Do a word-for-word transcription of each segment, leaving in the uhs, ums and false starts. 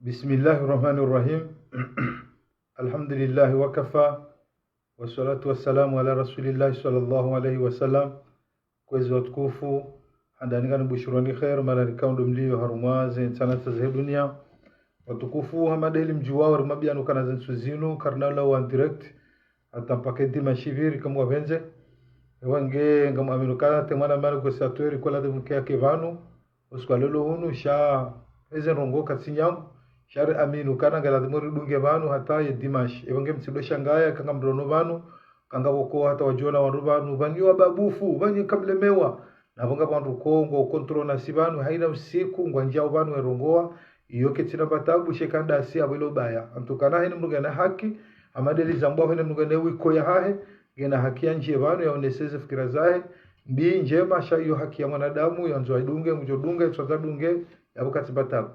بسم الله الرحمن الرحيم. الحمد لله وكفى، والصلاة والسلام على رسول الله صلى الله عليه وسلم. Kwezi watukufu, handani ngani bushuroni khair, mahala rikao ndo mlio harumwa ze ntsana za he dunia. Watukufu, hama ndeli mdjuwao, rimwambiani ukana ze ntsihu zinu, karina ulawa en direct, hata mpaka dimanche pviri kamwe wapvendze. Ewa nge ngamwamini ukana te mwana mali kwesa tweri kola de mke yake pvanu, usiku wa leo unu sha eze ndrongoo katsi nyangu, sha riamini ukana ngalazimu ridunge pvanu hata ye dimanche. Ewa nge mtsidjo shangaya, eka ngamdjo ono pvanu, eka ngapvo ko hata wadjo ona wandru pvanu, pvanu yo wababufu, pvanu kamlemewa. Na pvo ngapvo wandru ko ngwa contrôle nasi pvanu, haina usiku, ngwandjiao pvanu werongoa, iyo kaitsina pvatabu, sha eka ndasi apvo ilo baya. En tout cas, na hene mdru ngena haki, hama ndeli zambwa hene mdru ngena wiko yahahe, ngena haki yandjie pvanu yaonese ze fikira zahe, mbi ndjema, sha iyo haki ya mwanadamu, yandzo aidunge, ngudjo dunge, tswadza dunge, yapvo katsi pvatabu.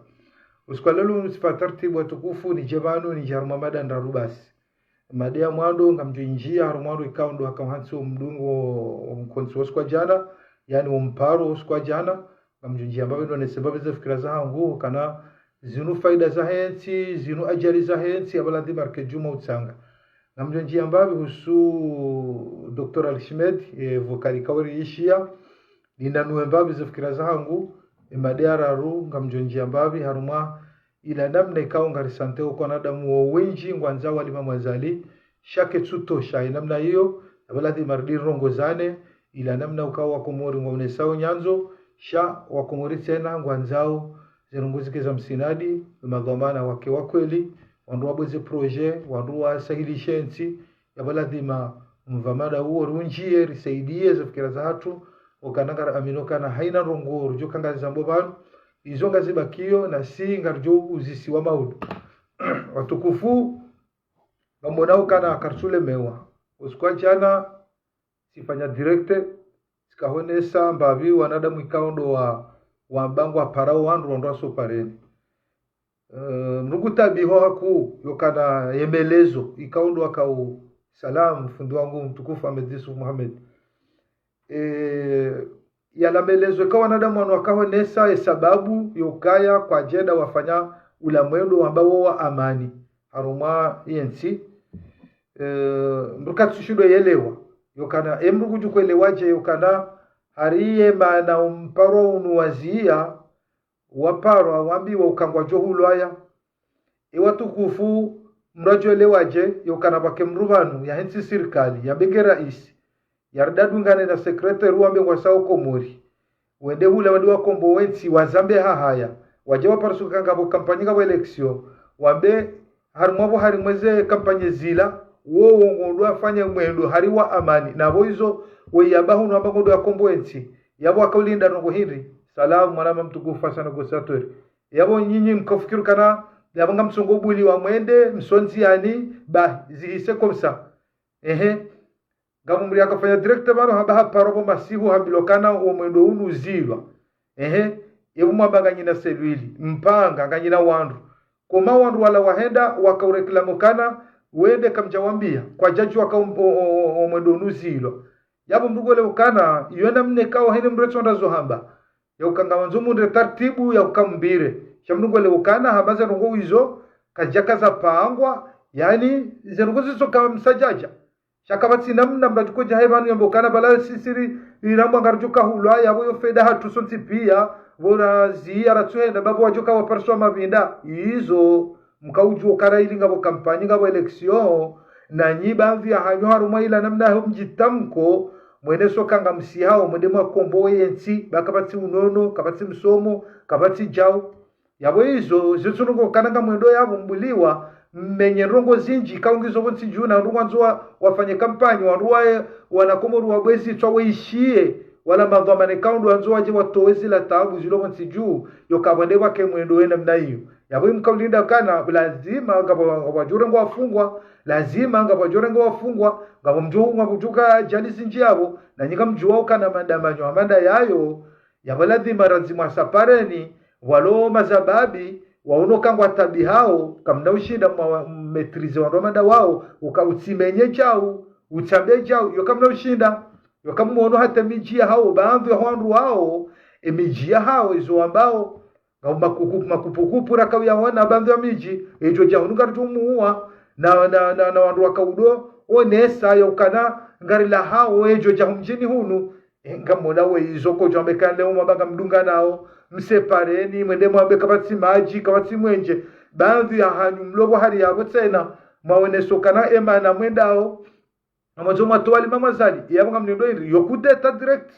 Usiku wa leo unu tsifa tartibu watukufu, nidje pvanu, nidje harumwa mada ndraru basi. Mada ya mwando, ngamdjo ndjia harumwa wandru ikao ndo waka uhantsi wo mdungo wo mkontsi wo usiku wa djana, yaani wo mparo wo usiku wa djana, ngamdjo ndjia mbapvi ndo nese mbapvi ze fikira zahangu, kana zinu faida zahe ntsi, zinu ajali zahe ntsi, yapvo ladhima rike djuma utsanga. Ngamdjo ndjia mbapvi husu Docteur Alchimède, e, vocal ikao riishia, ninanue mbapvi ze fikira zahangu, e, mada ya raru, ngamdjo ndjia mbapvi harumwa ila namna ikao ngari sentio uka wanadamu wo wendji ngwandzao wa Imam Azali, sha kaitsutosha, e, namna iyo, yapvo ladhima ridi rirongozane, ila namna ukao wakomori ngwaonesao nyandzo, sha wakomori tsena ngwandzao, ze ndrongoo zike za msingi, madhwamana wake wa kweli, wandru wabue ze projet, wandru wasahilishe ntsi, yapvo ladhima mva mada uwo rundjie, risaidie ze fikira zahatru, ukana ngariamini ukana haina ndrongoo ridjo kanga zambwa pvanu, izo ngazibakio, nasi ngaridjo uzisiwa maudu. Watukufu, ngamwona ukana karitsulemewa. Usiku wa djana, tsifanya direct, tsika honesa mbapvi wanadamu ikao ndo wa, wamba ngwaparao wandru, wandru wasopareni. Eh, mdru ngu tabiho haku, yokana ye melezo, ikao ndo wakao, salam, fundi wangu mtukufu Ahmed Yusuf Mohamed. Eh, yala melezo ikao wanadamu wanu waka honesa, e sababu, yokaya, kwadjenda wafanya ula mwendo wamba wo wa amani. Harumwa ye ntsi. Eh, mdru katsushindwa yelewa. Yokana, e mdru ngudjo kwelewa dje, yokana, hari ye mana wo mparo unu waziya, waparwa, wambiwa uka ngwadjo hulwaya. E watukufu, mdru adjo elewa dje, yokana pvwake mdru pvanu, yahentsi sirikali, yambe nge raisi, yaridi adungane na secrétaire wambe ngwasao Komori. Wende hula wadi wakombowe ntsi wazambe hahaya. Wadje waparisuka ngapvo kampanyi ngapvo élection. Wambe harimwa pvo harimwa ze kampanyi zila, wo wo ngondro afanye mwendo hari wa amani. Na pvo izo, we yamba hunu amba ngondro akombowe ntsi. Yapvo wakaulinda ndrongoo hindri. Salam, mwanama mtukufu Hassan Gosatweri. Yapvo nyinyi mkafikiri kana, yapvo ngamsongo buli wa mwende, msonzi yani, ba, zihise comme ça. Ehe. Ngamumri akafanya direct pvanu hamba haparo pvo masihu hambilwa kana wo mwendo unu uzilwa. Ehe. Yapvo mwamba nganyina selwili, mpanga, nganyina wandru. Koma wandru wala wahenda, wakaureklamo kana, wende kamdjawambia, kwadjadjuwa ka wo, wo, wo, wo mwendo unu uzilwa. Yapvo mdru ngwelewo ukana, iyo namna ikao hene mdru etsonda zo hamba. Yauka ngawandzo mundre tartibu, yauka mbire. Sha mdru ngwelewo ukana, hamba ze ndrongoo izo, kadjaka zapangwa, yani, ze ndrongoo zizo ka msadjadja. Sha kapvatsi namna mdru adjo kodja haye pvanu yambe ukana pvala sisi ri, rirambwa ngaridjo kahulwa, yapvo yo feda hatru sontsi pia, pvo raziya ratsuhenda, bapvo wadjo kawapariswa mapvinda. Izo, mkaudjuwa ukana ili ngapvo kampanyi, ngapvo élection, nanyi bamvi yahanyu harumwa ila namna yaho mdjitamko, mweneso ka ngamsihao, mwende mwakombowe ye ntsi, ba kapvatsi unono, kapvatsi msomo, kapvatsi djau. Yapvo izo, zitsunungo kana ngamwendo yapvo mbuliwa, mmenye ndrongoo zindji, kaungizo pvo ntsi dju na ndrongoo ndzo wa, wafanye kampanyi, wandru waye, wana Komori wabwezi tswa weishiye, wala madhwamana ikao ndo wandzo wadje watowe zila taabu zilo pvo ntsi dju, yoka pvwende pvwake mwendo we namna iyo. Yapvo imkaulinda kana, lazima, ngapvo, ngapvo wadjo rengwa wafungwa, lazima, ngapvo wadjo rengwa wafungwa, ngapvo mdjo, ngapvo djuka ajali zindji yapvo, nanyi ngamdjuwa ukana mandamanyo, amanda yayo, yapvo lazima randzimwa sapareni, walo mazababi, waono ka ngwatabihao, kamna ushinda mwa, maîtriser wandru amanda wao, uka utsimenye djau, utsambe djau, yo kamna ushinda, yo kamwono hata midji yahao, bamvi yaho wandru wao, e midji yahao, izo wambao, Au makuku-, makupukupu rakauya hona bandhu ya midji, edjo dja hunu ngaridjo muwa, na, na, na, na wandru wakaudo, onesa ya ukana ngarilahao, edjo dja humdjini hunu, e, ngamola we izo kodjo wambe kale umabanga mdunga nao, msepareni, mwende mwambe kapvatsi madji, kapvatsi mwenje, bandhu ya hanyu mlopvo hari yapvo tsena, mwaoneso kana emana mwendao, na mwandzo mwatowali mamwazali, yapvo ngamnendo indri, yo kudeta direct,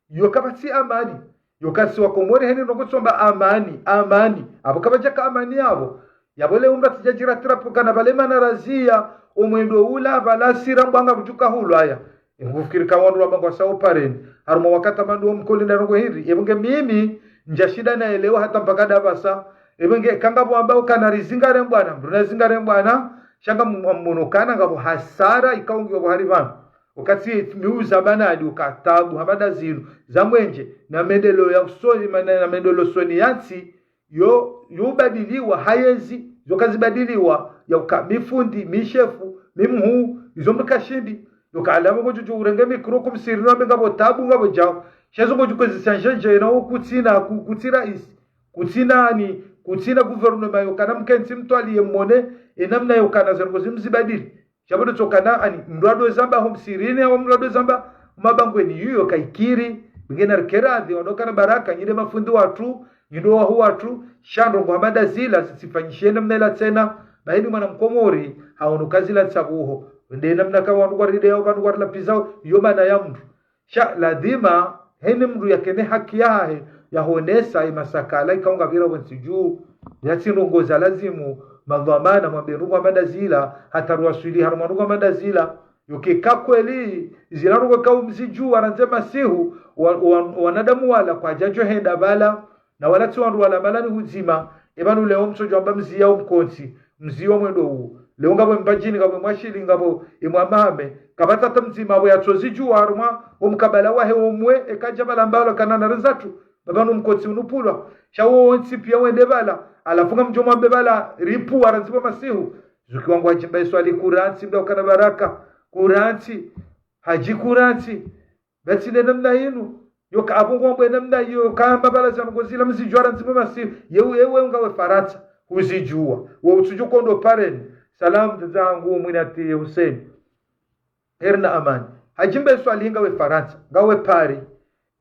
yo kapvatsi amani, yo kasi wa Komori heni ndrongo tsomba amani, amani, apvo kapvadjaka amani yapvo, yapvo le umra tsidjadjira tirapo kana pvale mana raziya, omwendo ula, pvala sira mbwanga mdjuka hulwaya. Ngufikiri ka wandru wamba ngwasao pareni, harumwa wakati amani wo mkoli na ndrongo hindri, epvo nge mimi, ndjashinda naelewa hata mpaka dapvasa, epvo nge kanga pvo amba ukana rizingare mbwana, mdru nazingare mbwana, sha ngamwono kana ngapvo hasara ikao ngiyo pvo hari pvanu. Wakati miuza banadi uka tabu hama nda zinu za mwenje na mendeleo ya usoni, mana na mendeleo soni ya ntsi, yo, yo ubadiliwa hayezi, zo kazibadiliwa, ya uka mifundi, mishefu, mimhuu, izo mkashindi, yo ka alama ngodjo urenge mikro kumsiri no ambe ngapvo tabu ngapvo djao. Sha zo ngodjo kwezi shanjenje na ukutsina, ku-, kutsi raisi, kutsina ani, kutsina gouvernement yo kana mkentsi mtwaliye mone, enamna yo kana zendrongo zimzibadili. Sha pvo ndo tsokana ani, mdru ado zamba ho msirini, au mdru ado zamba mabangweni yuyo kaikiri, ngena rikeradhi, wandokana baraka, nyi nde mafundi watru, nyi ndo wahu watru, sha ndrongo hama nda zila, zitsifanyishe namna ila tsena, bahi ni mwana mkomori, haono ka zila ntsabuho. Nde namna ka wandru warideyao, wandru warilapvizao, yo mana ya mdru. Sha ladhima, heni mdru yakene haki yahahe, yahonesa, imasakala, ikao ngapvira pvo ntsi dju, yatsi ndrongo za lazimu, madhwamana, mwambe ndrongo hama nda zila, hata ruwaswili harumwa ndrongo hama nda zila, yo ke ka kweli, zila ndrongo kaumzidjuwa randzi masihu, wa, wa, wanadamu wala kwadjadjo henda pvala, na wala tsi wandru wala malani hudzima, epvanu leo mtsodjo amba mziya umkontsi, mziya omwendo uwo. Leo ngapvo Mbadjini, ngapvo Mwashili, ngapvo Imwamahame, kapvatsi hata mdzima apvo yatsozidjuwa harumwa omkabala wahe omwe, eka dja pvala mbalo kana na rizatru, pvapvanu mkontsi unupvulwa. Sha wo wontsi piya wende pvala, halafu ngamdjo mwambe pvala, ripvuwa randzi pvo masihu. Zuki wangu hadjimba iswali kurantsi, mda ukana baraka, kurantsi, hadji kurantsi. Pvatsi nde namna inu, yo ka apvo ngwambo enamna iyo, yo ka amba pvala zandrongo zila mzidjuwa randzi pvo masihu, yewe, yewe ngawe Farantsa, huzidjuwa, wo utsudjo kondo pareni, salamu zangu mwinati Hussein. Heri na amani. Hadjimba iswali ngawe Farantsa, ngawe Paris.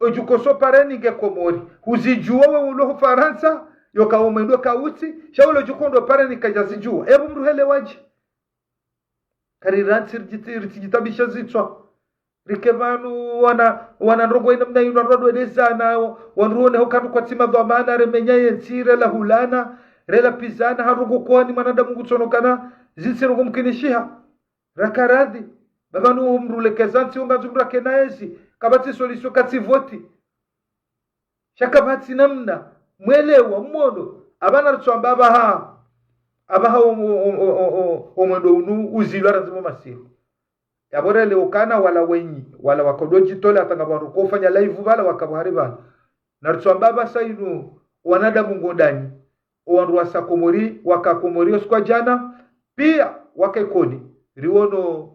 Odjo koso pareni nge Komori. Huzidjuwa we ulo hu Farantsa, yo ka omwendo kautsi, sha ulo djo kondo pareni kadjazidjuwa. Epvo mdru helewadje? Karirantsi ritsi-, ritsidjitabisha zitswa. Rike pvanu wana, wana ndrongo inamna inu, wandru wadwedezana, wandru wone ho kandru kwatsi madhwamana, remenya yentsi, relahulana, relapvizana, ha ndrongo kwani mwanadamu ngutsonokana, zitsi ndrongo mkinishiha. Rakaradhi, pvapvanu mdru lekeza ntsi, ungandzo mdru akena ezi, kapvatsi solution katsi voti. Sha kapvatsi namna, mwelewa, mwono, apvanu ritsoamba apvaha, apvaha o, o, omwendo unu uzilwa randzi pvo masihu. Yapvo rele ukana wala wenyi, wala wakodo djitole hata ngapvo wandru kofanya live pvala wakapvo hari pvala. Na ritsoamba apvasa inu, wanadamu ngodani, owandru wasa Komori, waka Komori osiku wa djana, piya waka Ikoni, riwono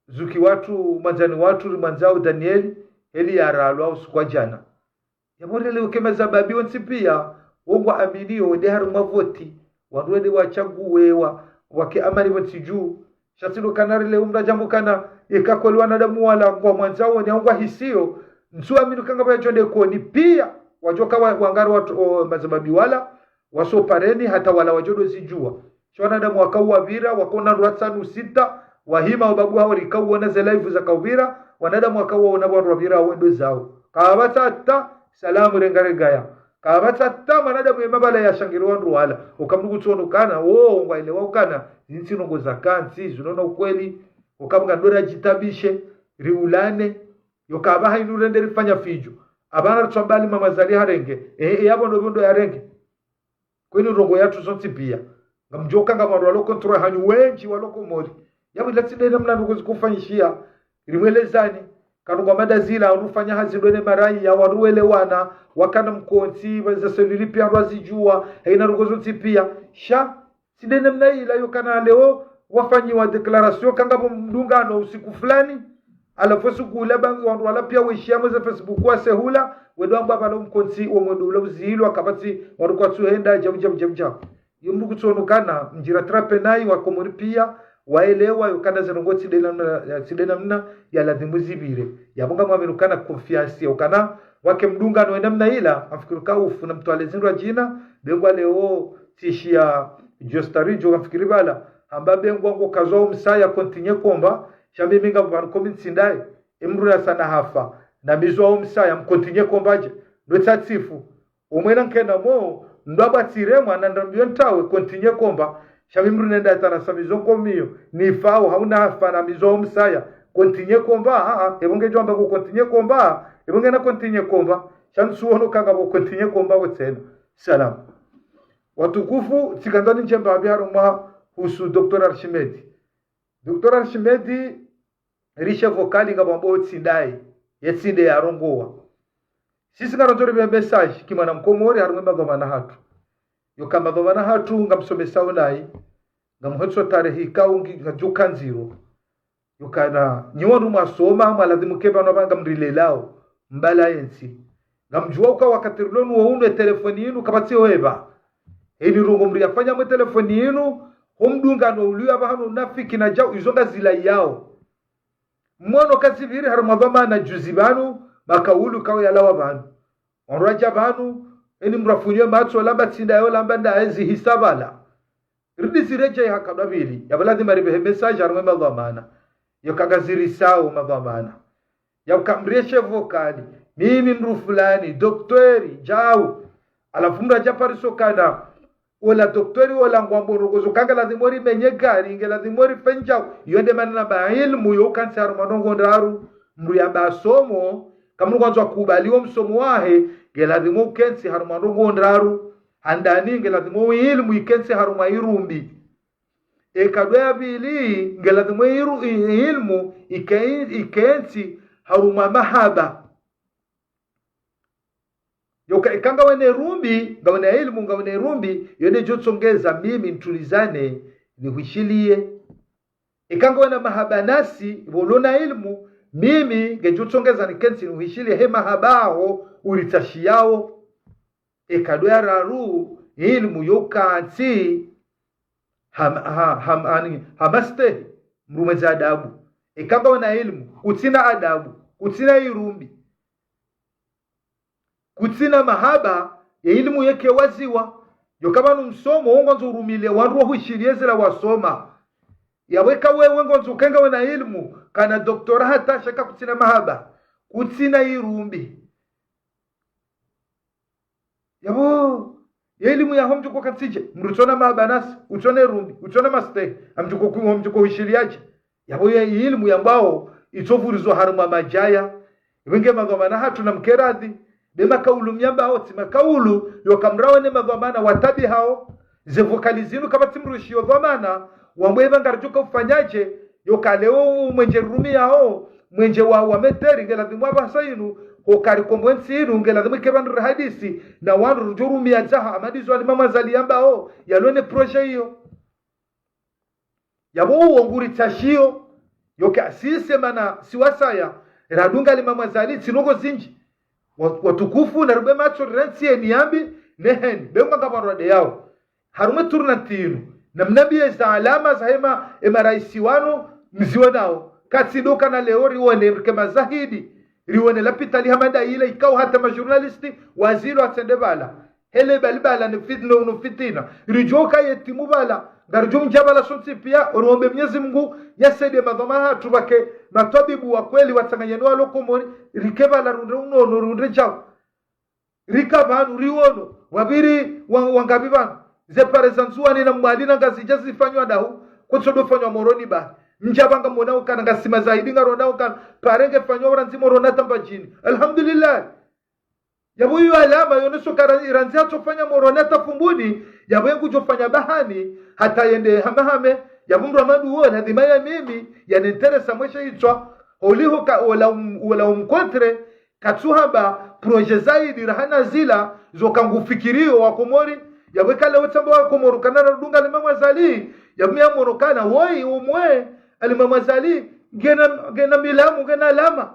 zuki watru, mwandzani watru, rimwandzao Daniel, heli yaralwa usiku wa djana. Yapvo rele uke mazababi wontsi piya, wo ngwaaminio wende harumwa voti, wandru wende wachaguwe, wa, wake amani pvo ntsi dju. Sha tsi ndo kana rele umra djambo kana, eka kweli wanadamu wala ngwamwandzao, ni ngwahisio, ntsu amini ka ngapvo yadjo nde Ikoni piya, wadjoka wa, wangari watru, o, mazababi wala, waso pareni hata wala wadjo do zidjuwa. Sha wanadamu wakao wapvira, wakona ndrwa tsanu sita, wahima obabu hawo rikao wona ze live zakao pvira, wanadamu wakao wona wandru wapvira wendo zao. Kapvatsi hata, salamu renga rengaya. Kapvatsi hata mwanadamu yema pvala yashangiri wandru wala. Uka mdru kutsono kana, wo, ngwaelewa ukana, zintsi ndrongo za kantsi, zinono ukweli, uka mdru ngandora djitabishe, riulane, yo ka apvaha inu rende rifanya fidjo. Apvanu ritsoamba Ali Mamwazali harenge, e, e, yapvo ndo pvondo yarenge. Kwenu ndrongo yatru zontsi piya. Ngamdjoka ngamwandru walo contrôle hanyu wendji walo Komori. Yapvo ila tsi nde namna ndrongo zikofanyishiha. Rimwelezani. Kanu ngwa madazila, wandru fanya hazi ndo ne marayi ya wandru welewana, wakana mkontsi, waza selili piya wandru wazidjuwa, haina ndrongo zontsi piya. Sha, tsi nde namna ila yo kana leo, wafanyiwa déclaration, ka ngapvo mdungano usiku fulani. Halafu siku ula ba wandru wala piya weshiya mweze Facebook wasehula, wendo wamba pvala omkontsi womwendo ula uzihilwa kapvatsi wandru kwatsuhenda, djabu, djabu, djabu, djabu. Iyo mdru kutsono kana mdjira trape nayi wakomori piya, waelewa yokana zendrongoo tsi nde namna, tsi nde namna ya ladhimu zipvire. Yapvo ngamwamini ukana confiance yokana wake mdungano wena mna ila, ngamfikiri uka ufu na mtwale zindru adjina, bengwa leo tsishiya Jostari djo ngamfikiri pvala, hamba bengwa ngo kazwa omsaya continue combat, sha mimi ngapvo pvanu komi ntsindaye, emdru yasana hafa, na mizwa omsaya mcontinue combat dje, ndo tsatsifu. Omwena nkena mo, ndo abwatsiremwa na ndrambiyo ntawe, continue combat. Sha mi mdru nenda yatana sa mizo nkomiyo, nifao, hauna hafa na mizo omsaya, continue combat, ha, ha, epvo ngedjo amba ku continue combat, epvo ngena continue combat, sha ntsuono kanga pvo continue combat pvo tsena. Salam. Watukufu, tsikandza nindjemba apvi harumwa husu Docteur Archimède. Docteur Archimède, rishe vocal ngapvo ambao tsi ndaye, ye tsi nde yarongowa. Sisi ngarandzo ripve message, ki mwana mkomori, harumwa madhwamana hatru. Yoka madhwamana hatru, ngamsomesao nayi, ngamhwetso tarehi ikao ngi, ngadjuka ndziro. Yokana, nyi wandru mwasoma, mwaladhimu ke pvanu apva ngamrilelao, mbala yentsi. Ngamdjuwa uka wakati rilo nuwo unu ye telefoni yinu kapvatsi hwepva. Heni rongo mdru yafanya mwe telefoni yinu, ho mdungano uliyo apva hanu unafiki na djau, izo ngazilayao. Mwono kazipviri harumwa dhwamana juzi pvanu, makaulu kao yalawa pvanu. Wandru wadja pvanu, heni mdru afunye matso, lamba tsi ndaye, lamba ndaye zihisa pvala. Ridi ziredjeyi haka dwa pvili, yapvo ladhima ripvehe message harumwa madhwamana. Yoka ngazirisao madhwamana. Yauka mreshe vocal, mimi mdru fulani, doktori, djau. Halafu mdru adja pariso kana, ola doktori, ola ngwambo ndrongoo zo ka ngaladhimu rimenye gari, ngaladhimu rifanye djau. Iyo nde mana namba ilmu yo kantsi harumwa ndrongoo ndraru, mdru yamba asomo, kamdru kwandzo akubali wo msomo wahe, ngaladhimu ukentsi harumwa ndrongoo ndraru. Handani, ngaladhimu ilmu ikentsi harumwa irumbi. Eka ndo ya pvili, ngaladhimu iru-, i-, ilmu ike-, ikentsi harumwa mahaba. Yoka, eka ngawena irumbi, ngawena ilmu, ngawena irumbi, yo nde djo tsongeza mimi ntulizane, nihwishiliye. Eka ngawena mahaba nasi, pvo ulona ilmu, mimi ngedjo tsongeza nikentsi nihwishiliye he mahaba aho, uritsashiyao. Eka ndo ya raru, ilmu yo kantsi, ham-, ha-, ham-, ani, hamastehi, mdru mwendza adabu. Eka ngawena ilmu, kutsina adabu, kutsina irumbi, kutsina mahaba, ye ilmu yeke waziwa. Yoka pvanu msomo, wo ngwandzo urumile, wandru wahwishiliye zila wasoma. Yapvo eka wewe ngwandzo uke ngawena ilmu, kana doktora hata sha eka kutsina mahaba, kutsina irumbi. Yapvo, ye ilmu yaho mdjuko kantsi dje, mdru utsona mahaba nasi, utsona irumbi, utsona mastehi, hamdjuko ku-, hamdjuko hwishiliya dje. Yapvo ye ilmu yambwao, itsovurizwa harumwa madjaya. Epvo nge madhwamana hatru namkeradhi, be makaulu myambao, tsi makaulu, yoka mrawo ne madhwamana watabihao, ze vocal zinu kapvatsi mdru ishiyo dhwamana, wambwe epva ngaridjo ka ufanya dje, yoka leo mwenje rurumiyao, mwenje wa, wa meteri, ngaladhimu apvasa inu, ho kari kombo entsi inu, ngaladhimu ike pvanu rihadisi, na wandru ridjo rumiya dzaha, amadizo alimamu Azali yambao, yalo ne projet iyo. Yapvo uwo nguritsashiyo, yoka sise mana si wasaya, radunga alimamu Azali, tsi ndrongoo zindji. Wa-, watukufu, naripve matso rirentsiye niyambi, neheni, be ngwanga pvanu rade yao. Harumwa tournante inu, namnambiye za alama za hema, emaraisi wanu, mziwonao. Katsi ndo kana leo riwone, rike mazahidi, riwone lapitali hama nda ile, ikao hata majournaliste, wazilo watsende pvala. Hele balibala ni fit-, no, no fitina. Ridjo ka yetimu pvala, ngaridjo mdja pvala sontsi piya, riombe Mwenyezi Mungu, yasaidie madhwamana hatru pvake, matwabibu wa kweli watsanganyeni walo Komori, rike pvala rundre unono, rundre djau. Rika pvanu, riwono, wapviri wa-, wangapvi pvanu. Ze pare za Ndzuwani na Mwali na Ngazidja zifanywa dahu, kutsodo fanywa Moroni bahi. Mdja pvanga mwona ukana, ngasi mazahidi ngarona ukana, pare ngefanywa urandzi Moroni hata Mbadjini. Alhamdulillah. Yapvo iyo alama yoneso kara irandzi hatsofanya Moroni hata Fumbuni, yapvo ye ngudjo fanya bahani, hata yende hamahame, yapvo mdru amadu wo, ladhima ya mimi, yanenteresa mweshe itswa, holiho ka, ola um-, ola umkontre, katsuhamba, projet zaidi rahana zila, zo kangufikiriyo wa Komori, yapvo eka leo tsamba wa Komori, kana radunga alimamu Azali, yapvo mi ya mwonokana, woyi, umwe, alimamu Azali, Ngena, ngena milamu, ngena alama.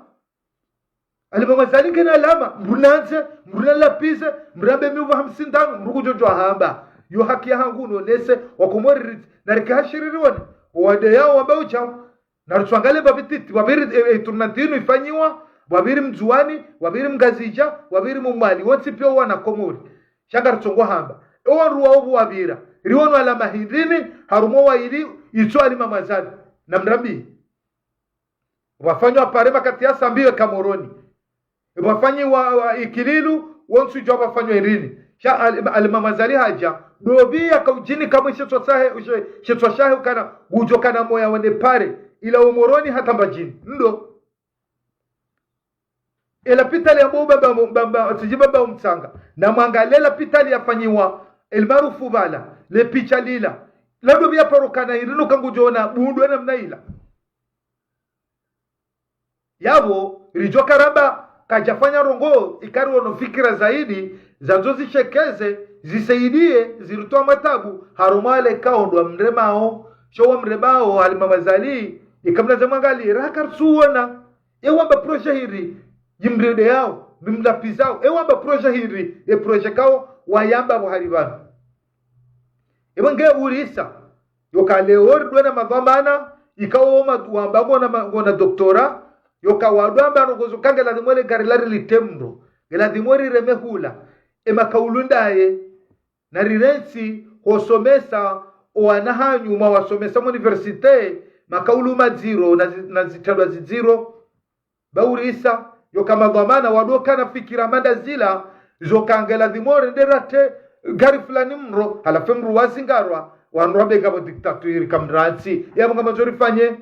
Ali Mama Azali ngena alama, mdru nandze, mdru nalapize, mdru ambe mi upvaha msindano, mdru kudjodjo hamba. Yo haki yahangu nonese, wakomori ritsi, na rike hashiriri wone, owade yao wamba udjao. Na ritsuangalie mbapvi titi, mbapvi ri, e, e, tournante inu ifanyiwa, mbapvi ri Mndzuwani, mbapvi ri Mngazidja, mbapvi ri Mwali, wontsi pia wana Komori. Sha ngaritsongo hamba. Ewandru wao pvo wapvira. Riwono alama hindrini, harumwa waili, itso Ali Mama Azali. Na mrambi. Pvafanywa pare makati ya Sambi weka Moroni. Pvafanyiwa, wa, Ikililu, wontsi udjua pvafanywa irini. Sha Ali, Ali Mama Azali hadja, ndopvi yaka udjini kamwe shetswa shahe, she, shetswa shahe ukana, ngudjo kana moya wende pare, ila wo Moroni hata Mbadjini. Ndo. Elapitali ya bo baba, baba, tsidji baba umtsanga. Na mwangalie lapitali yafanyiwa, El Maarouf pvala, le picha lila. Lado pvia paro kana irino kangudjona, bundwe namna ila. Yapvo, ridjo karamba, kadjafanya ndrongo, ikari wono fikira zaidi, zandzo zishekeze, zisaidie, ziritwaa matabu, harumwa le kaondwa mremao, sho wa mremao, Ali Mama Azali, ikamna za mwangalie, raha karitsuona, ewamba projet hiri, yimrende yao, mimlapizao, ewamba projet hiri, e projet kao, wayamba pvo hari pvanu. Ewe nge urisa, yoka leo ridwena madhwamana, ikao ma, wamba ngona ma, ngona doktora, yoka wadwamba ndrongo zo kangela ladhimu ele gari lari litemro, ngela ladhimu rireme hula, e makaulu ndaye, na rirentsi hosomesa owana hanyu mwawasomesa mu université, makaulu madziro na zi, na zitrendwa zidziro. Baurisa, yoka madhwamana wadokana fikira manda zila, zoka nge ladhimu ore nde rate gari fulani mro, halafu mro wazingarwa, wandru wabenga pvo dictature kamrantsi, yapvo ngamwandzo rifanye.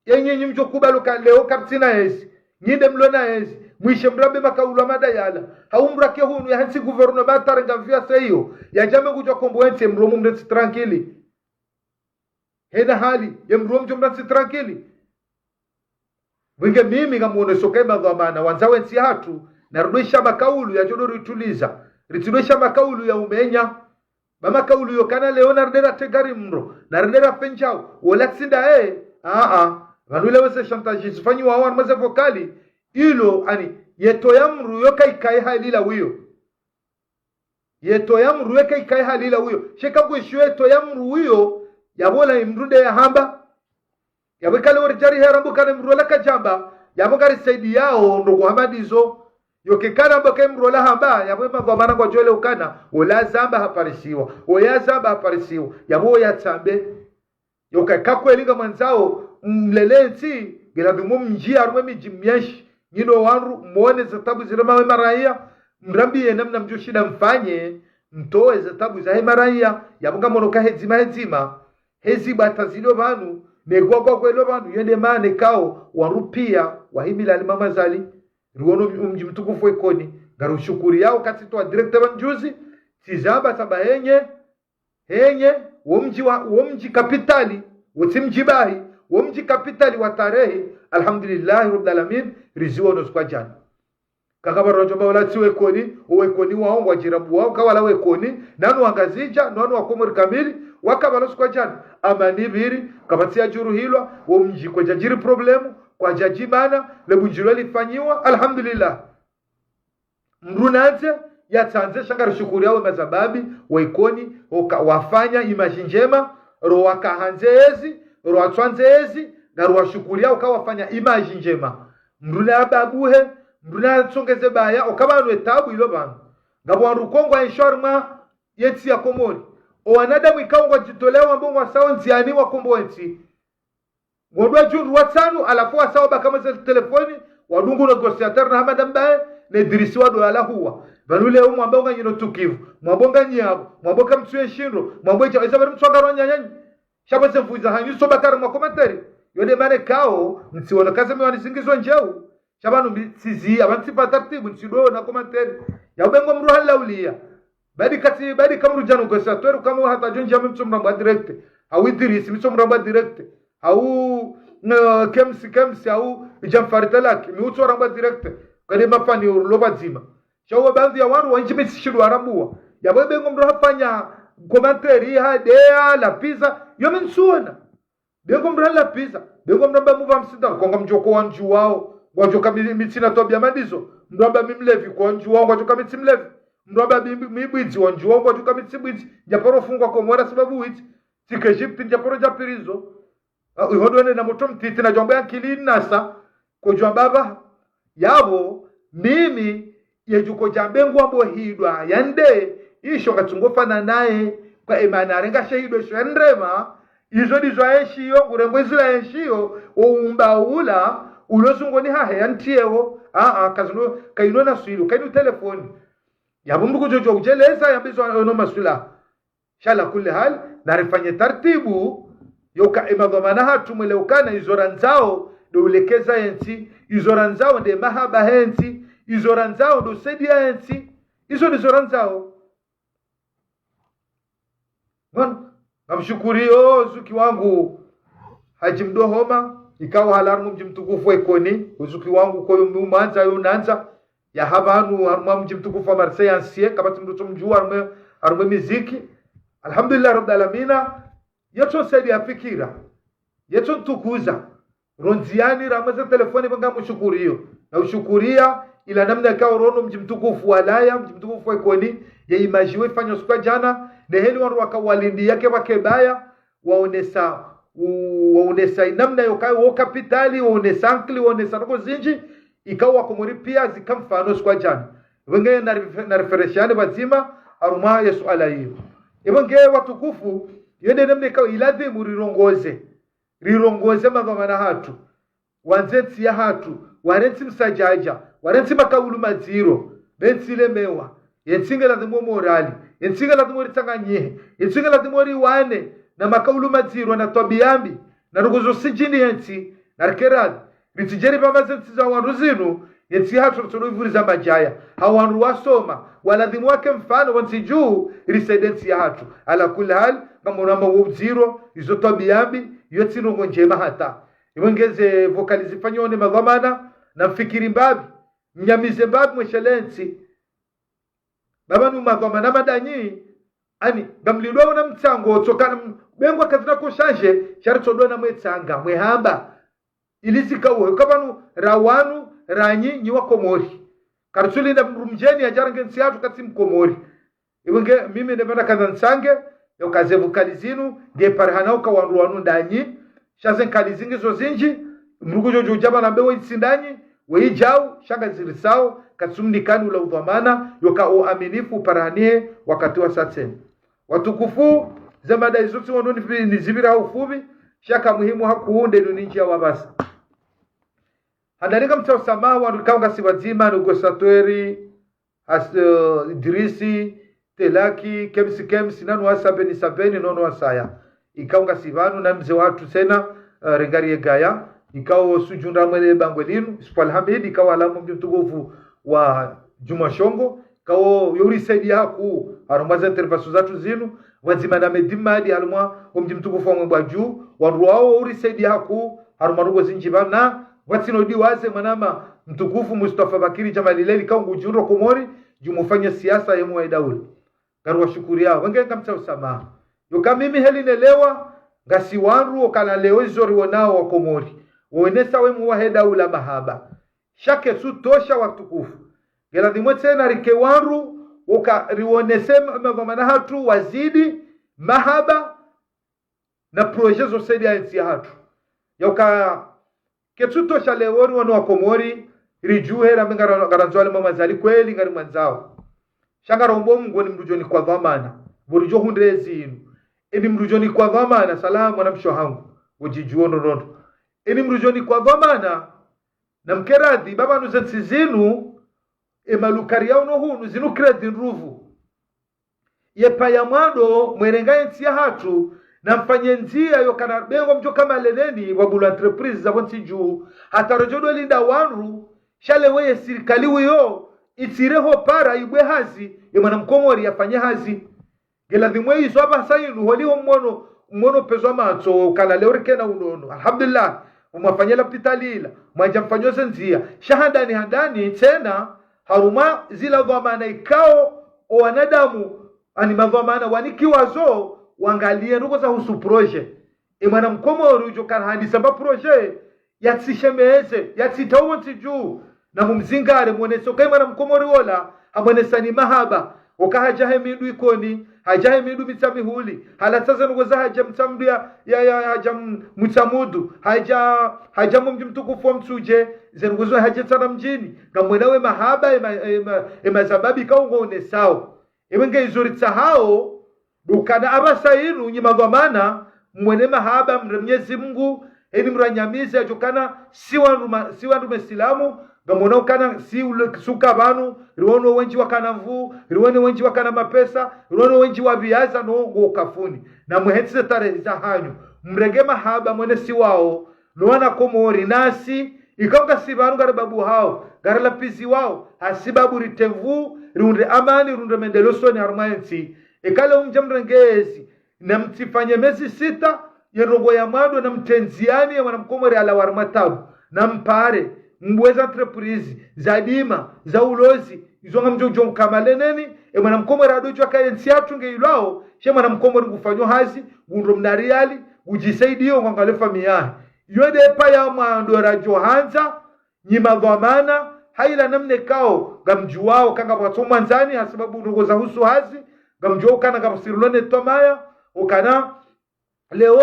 Ye nyinyi mdjo kubali uka leo karitsina ezi. Nyi nde mlo na ezi. Mwishe mrambe makaulu wa mada yala. Hau mrake hunu yahantsi gouvernement tarenga mvia seiyo. Yadjame ngudjo kombo entsi mro mumrentsi tranquille. Hena hali, ye mro mdjo mrentsi tranquille. Pvwinge mimi ngamwono soka ye madhwamana, wandza wentsi hatru, na ridwesha makaulu yadjo ndo rituliza. Ritsidwesha makaulu ya umenya. Ba makaulu yokana leo na ridera tegari mro, na ridera fenjao, wola tsinda e, a, a, pvanu leo ze chantage zifanyiwa wanu maze vokali, ilo, ani, yeto ya mru yoka ikaye halila wiyo. Yeto ya mru yoka ikaye halila wiyo. Sheka kwesho yeto ya mru wiyo, yapvo la imru nde yahamba. Yapvo ikale wori djari hera mbo kana mru wala kadjamba, yapvo ngari saidi yao, ndrongo hama ndizo. Yoke kana mbo ke mru wala hamba, yapvo madhwamana ngwadjo ele ukana, ola zamba haparisiwa, oya zamba haparisiwa, yapvo oya tsambe. Yoka ka kweli ngamwandzao, mlele ntsi, nge ladhimu mdji harumwa emidji myenshi, nyi ndo wandru, mwone ze tabu zilo mawe maraya, mrambiye namna mdjo shinda mfanye, mtowe ze tabu zahe maraya, yapvo ngamwono ka hedzima hedzima, hezi bata zilo pvanu, ne gwagwa kwelo pvanu, yende mane kao, wandru pia, wahimila Ali Mama Azali, riwono mdji mtukufu Ikoni, ngari ushukuri yao katsitowa direct pvanu juzi, tsizamba tsamba henye, henye, wo mdji wa, wo mdji kapitali, wo tsi mdji bahi, wo mdji kapitali wa tarehi, alhamdulillahi rabbil alamin, riziwono siku ya djana. Kaka pvaro wadjomba wala tsi Wekoni, o Wekoni wao ngwadjirabu wao, ka wala Wekoni, nanu Wangazidja, nanu Wakomori kamili, waka pvalo siku ya djana. Amani pviri, kapvatsi ya djuru hilwa, wo mdji kwadjadjiri problemu, kwadjadjimana, le bundjilwa lifanyiwa, alhamdulillah. Mdru nandze, yatsandze, sha ngari shukuri yawe mazababi, wa Ikoni, oka, wafanya image ndjema, ro waka handze ezi, ro watswandze ezi, ngari washukuri yao ka wafanya image ndjema. Mdru na ababuhe, mdru na atsongeze baya, oka pvanu etabu ilo pvanu. Ngapvo wandru kongwa enshwari mwa yentsi ya Komori. O wanadamu ikao ngwadjitolea wambo ngwasao ndziani wakombo entsi. Ngondwa djundru watsanu, halafu wasao baka mwa ze telefoni, wadungu négociateur na Hamada Mbaye, ne Idrisi wado ala huwa. Pvanu leo mwamba unganyino tukivu, mwamba unganyabo, mwamba kamtsuye nshindo, mwamba idja, eza pvali mtswanga rwa nyanyanyi. Sha pvo ze mvuza hanyu so baka harumwa commentaire. Yo nde mana kao, mtsiwono kaze miwani zingizo ndjeu. Sha pvanu mbi tsizi, apva ntsifa tartibu, ntsido na commentaire. Ya ubengo mdru halaulia. Badi kati, badi kamdru djanu gosa, tweru kama hata djo ndjia mi mtso mrambwa direct. Hau Idrisi, mi mtso mrambwa direct. Hau, eh, Kemsi, Kemsi, hau Djamfari Talaki, mi utso rambwa direct. Kade mafani ulo pvadzima. Sha uwa baadhi ya wandru, wandji mi tsishindo warambuwa. Ya bwe bengo mdru hafanya commentaire, hadea, lapiza, yo mi ntsuona. Be ngo mndru halapviza, be ngo mndru amba mupva msida, ko ngamdjo ko wandjuwao, ngwadjo ka mi-, mi tsina twabiya mandizo, mndru amba mi mlevi ko wandjuwao, ngwadjo ka mi tsi mlevi, mndru amba mi, mi bwidzi wandjuwao, ngwadjo ka mi tsi bwidzi, ndjaparo fungwa Komori sababu witsi, tsike Egypte ndjaparo dja prison. Ah, iho ndo nena motro mtiti na djwambo ya nkili nasa, ko djwamba ba, yapvo, mimi, yedjuko djambe ngwambo hidwa, yande, isho katsungo fana naye, kwa emana arenga she hidwa isho yandrema, izo ndizo aenshiyo, ngurengwe zila aenshiyo, oumba ula, ulo zungoni hahe yantiyeho, a, a, kazino, kaino na swilu, kaino telefoni. Yapvo mndru kudjo djo udjeleza, yambe zo, ono maswila. Sha ala kulli hal, narifanye tartibu, yoka emadhwamana hatru mwelewe ukana izo randzao, ndo ulekeza yentsi, izo randzao nde mahaba hentsi, izo randzao ndo usaidia yentsi, izo ndizo randzao. Mwana, ngamshukuriyo zuki wangu Hadji Mdohoma, ikao halawa harumwa mdji mtukufu wa Ikoni, uzuki wangu koyo mumandza yo nandza, ya hapvanu harumwa mdji mtukufu wa Marseille ancien, kapvatsi mndru tso mdjuwa harumwa, harumwa miziki. Alhamdulillah Rabbil Alamina, yetso saidia fikira, yetso ntukuza. Rondziani ramweze telefoni pvanga mushukuriyo. Na ushukuriya, ila namna ikao rono mdji mtukufu wa Laya, mdji mtukufu wa Ikoni, ye image we ifanya siku ya djana, ne heli wandru waka walindi yake wakebaya, waonesa, u-, waonesa inamna yoka, wo kapitali, waonesa ankili, waonesa ndrongoo zindji, ikao wa Komori piya zika mfano siku ya djana. Wenge narife-, narifereshane pvadzima, harumwa ye suala iyo. Wenge watukufu, yo nde namna ikao iladhimu rirongoze. Rirongoze madhwamana hatru. Wandze ntsi ya hatru. Warentsi msadjadja. Warentsi makaulu madziro. Be ntsi lemewa. Yentsi nge ladhimu morali. Yentsi nge ladhimu ritsanganyihe. Yentsi nge ladhimu riwane. Na makaulu madziro na twabiya mbi. Na ndrongoo zo sidjini yentsi. Na rikeradhi. Ritsidjeri pvamba ze ntsi za wandru zinu. Yentsi hatru ritsodo ivuriza madjaya. Ha wandru wasoma. Waladhimu wake mfano wa ntsi dju. Risaidie ntsi ya hatru. Ala kulli hal. Ngamono amba wo udziro. Izo twabiya mbi. Yo tsi ndrongoo ndjema hata. Iwe ngeze vocal zifanywa ne madhwamana, na mfikiri mbapvi, mnyamize mbapvi mweshelentsi. Baba nu madhwamana madanyi, ani, ngamlindwa una mtsango, tsoka, bengwa kazina ko shanje, shari tsodwa na mwetsanga, mwehamba. Ili zikauhe, kapvanu, rawanu, ranyi, nyi wa Komori. Karitsulinda mdru mdjeni, yadjarenge ntsi yatru katsi mkomori. Iwe nge, mimi ne pvana kaza ntsange, yoka ze vocal zinu, nge parihana uka wandru wanu ndanyi, sha ze nkali zingi zo zindji, mdru kudjo djo udja pvana mbe we itsi ndanyi, we idjau, sha ngazirisao, katsumnikani ula udhwamana, yoka o aminifu, parihanihe, wakati wa satseni. Watukufu, ze mada izo tsi wanu nifi-, nizipvira ha ufupvi, sha ka muhimu hakuu nde nu nindji ya wapvasa. Handani ngamtsaho usamaha, wandru ikao ngasi pvadzima, nugo Satweri, As-, eh, Idrisi, Telaki, Kemsi Kemsi, nanu wa Sabeni Sabeni, nono wasaya. Ikao ngasi pvanu na mze watru tsena, eh, Rengari Yegaya. Ikao sujunda mwele bangwe linu, Isupwa Alhamidi, ikao halawa mdji mtukufu wa Djumwa Shongo. Ikao yo urisaidia hakuu, harumwa ze intervention zatru zinu, pvadzima na Medi Madi, harumwa o mdji mtukufu wa Mwembwadju, wandru wao urisaidia hakuu, harumwa ndrongoo zindji pvanu, pvatsina udiwaze mwanama mtukufu Mustafa Bakiri Djamalileli, ikao ngudjihundro Komori, djumufanya siasa ye mwa idaula. Ngariwashukuriao, wenge ngamtsaho usamaha. Yoka mimi heli nelewa, ngasi wandru, okana leo izo riwonao wa Komori. Wonesa we mwa he daula mahaba. Sha ketsu tosha watukufu. Ngeladhimu tsena rike wandru, woka riwonese ma-, madhwamana hatru, wazidi, mahaba, na projet zo saidia entsi ya hatru. Yoka, ketsu tosha leo ri wanu wa Komori, ridjuhe rambe ngara-, ngarandzo wale mama zali kweli ngarimwandzao. Sha ngarombo Mungu eni mdru djo nikwa dhwamana, pvo ridjo hundre zinu. Eni mdru djo nikwa dhwamana, salamu mwana mshe hangu, udjidjuo ndrondrondro. Eni mdru djo nikwa dhwamana, na mkeradhi, baba nu ze ntsi zinu, e malukari ya uno hunu, zinu crédit ndruvu. Ye paya mwando, mwerenga entsi ya hatru, na mfanye ndzia yokana bengo mdjo kama leneni, wabulu entreprise za pvo ntsi dju, hata rodjo do linda wandru, sha leo ye sirikali wiyo, itsire ho para ibwe hazi, ye mwana mkomori yafanye hazi. Ngeladhimu izo apvasa inu, holiho mwono, mwono pezwa matso, ukana leo rikena unono. Alhamdulillah, mwafanya lapitali ila, mwadja mfanya ze ndzia. Sha handani, handani, tsena, harumwa zila dhwamana ikao, o wanadamu, ani madhwamana, wanikiwa zo, wangalie ndrongoo za husu projet. Emwana mkomori udjo kana handisa mba projet, yatsishemeze, yatsitsaho ntsi dju. Na mumzingare, mwonese uka emwana mkomori wola, hamwonesa ni mahaba. Uka hadja he mindru Ikoni, hadja he mindru Mitsamihuli, halatsa ze ndrongoo za hadja Mtsamdu ya, ya, ya, hadja M-, Mtsamudu, hadja, hadja mumdji mtukufu wa Mtsudje, ze ndrongoo za hadja Tsanamdjini. Ngamwonao emahaba, ema, ema, emazababi ikao ngwaonesao. Ewe nge izo ritsahao, ndo ukana apvasa inu nyi madhwamana, mwone mahaba mre Mnyezi Mungu, eni mranyamize yadjo kana si wandru ma-, si wandru mesilamu, ngamwona ukana si ule kisuka pvanu, riwono wendji wakana nvuu, riwone wendji wakana mapesa, riwono wendji wapviyaza no ngo kafuni. Na mwehentsize tarehi za hanyu, mrenge mahaba mwone si wao, no wana Komori nasi, ikao ngasi pvanu ngari babu hao, ngari lapvizi wao, hasibabu rite nvuu, riundre amani, riundre mendeleo usoni harumwa entsi. Eka leo mdja mrenge ezi, na mtsifanye mezi sita, ye ndrongoo ya mwando na mtrendziani, ye mwana mkomori halawa harumwa tabu, na mpare, mbuwe za entreprise, za dima, za ulozi, izo ngamdjo djo mkamaleneni, ye mwana mkomori hadjo djuwa ka ye ntsi yatru nge ilwao, she mwana mkomori ngufanyo hazi, ngundro mna riali, ngudjisaidiyo, ngwangalie famiyi yahe. Iyo nde paya mwando radjo handza, nyi madhwamana, ha ila namna ikao, ngamdjuwao, ka ngapvwatso mwandzani, hasibabu ndrongoo za husu hazi, ngamdjuwao ukana ngapvwasirilo ne twamaya, ukana, leo,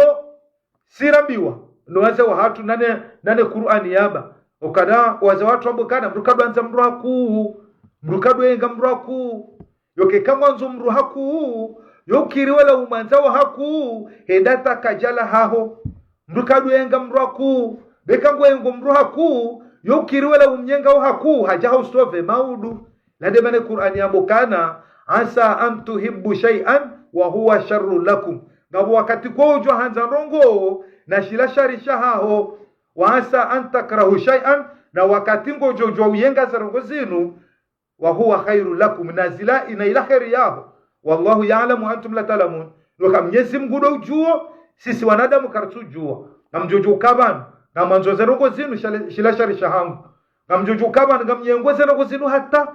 si rambiwa, no wazee wahatru nane, nane Kur'ani yamba, ukana, wazee wahatru wamba ukana, mdru kadjwandza mdru hakuu, mdru kadjwenga mdru hakuu, yo eka ngwandzo mdru hakuu, yo ukiri wala umwandzao hakuu, henda taka djala haho. Mdru kadjwenga mdru hakuu, beka ngwengo mdru hakuu, yo ukiri wala umnyengao hakuu, hadja hausove maudu. Lande mana Kur'ani yamba ukana, عسى أن تحبوا شيئا وهو شر لكم. Ngapvo wakati ko udjo handza ndrongoo, na shila shari shahaho, وعسى أن تكرهوا شيئا, na wakati ngodjo djuwa uyenga ze ndrongoo zinu, وهو خير لكم, na zila ina ila kheri yaho. والله يعلم وأنتم لا تعلمون. Noka Mnyezi Mungu ndo udjuwo, sisi wanadamu karitsudjuwa. Ngamdjo djuwa uka pvanu, ngamwandzo ze ndrongoo zinu shale-, shila shari shahangu. Ngamdjo djuwa uka pvanu, ngamnyengo ze ndrongoo zinu hata,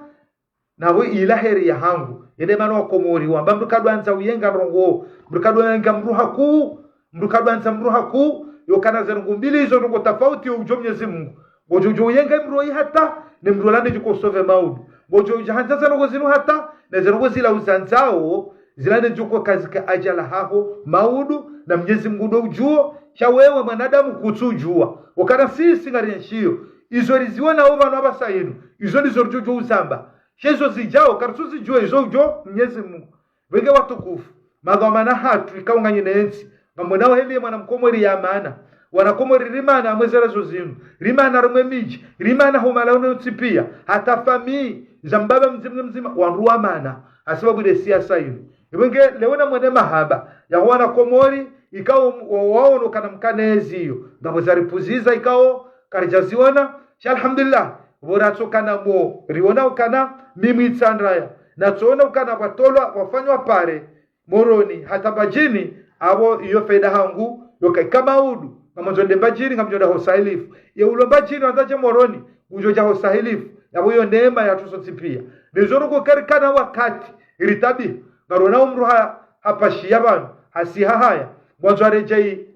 napvo ila kheri yahangu. Yende mana wa Komori wamba mdru kadjwandza uyenga ndrongoo, mdru kadjwenga mdru hakuu, mdru kadjwandza mdru hakuu, yo ukana ze ndrongoo mbili izo ndrongoo tafauti yo udjo Mnyezi Mungu. Ngodjo djo uyenga mdru oyi hata, ne mdru ola nde djo usove maudu. Ngodjo djo handza ze ndrongoo zinu hata, ne ze ndrongoo zila uzandzao, zila nde djo kazika adjala haho maudu, na Mnyezi Mungu ndo udjuwo, sha wewe mwanadamu kutsudjuwa. Ukana sisi ngari enshiyo, izo riziwonao pvanu apvasa inu, izo ndizo ridjo djo uzamba. She izo zidjao, karitsuzidjuwa izo udjo Mnyezi Mungu. Wenge watukufu, madhwamana hatru ikao nganyi ne ntsi, ngamwonao heli ye mwana mkomori ya mana. Wana Komori ri mana hamwe ze réseaux zinu, ri mana harumwa emidji, ri mana ho mahala yontsi piya, hata famiyi za mbaba mdzima mdzima, wandru wa mana, hasibabu nde siasa inu. Iwe nge leo namwone mahaba ya wana Komori, ikao wa-, waono ukana mkana ezi iyo, ngapvo zaripvuziza ikao karidjaziona, sha alhamdulillah, pvo ratsokana mo, riona ukana mi Mwitsandraya, natsoona ukana pvwatolwa, pvwafanywa pare, Moroni, hata Mbadjini, apvo iyo faida hangu, yo ka ika maudu, ngamwandzo nde Mbadjini, ngamdjo nda ho sahilifu. Ye ulo Mbadjini, wandza dje Moroni, ngudjo dja ho sahilifu, yapvo iyo neema yatru sontsi piya. Nizo ruko karikana wakati, iritabiha, ngarona umdru ha, hapashiya pvanu, hasiha haya, ngwandzo aredjeyi,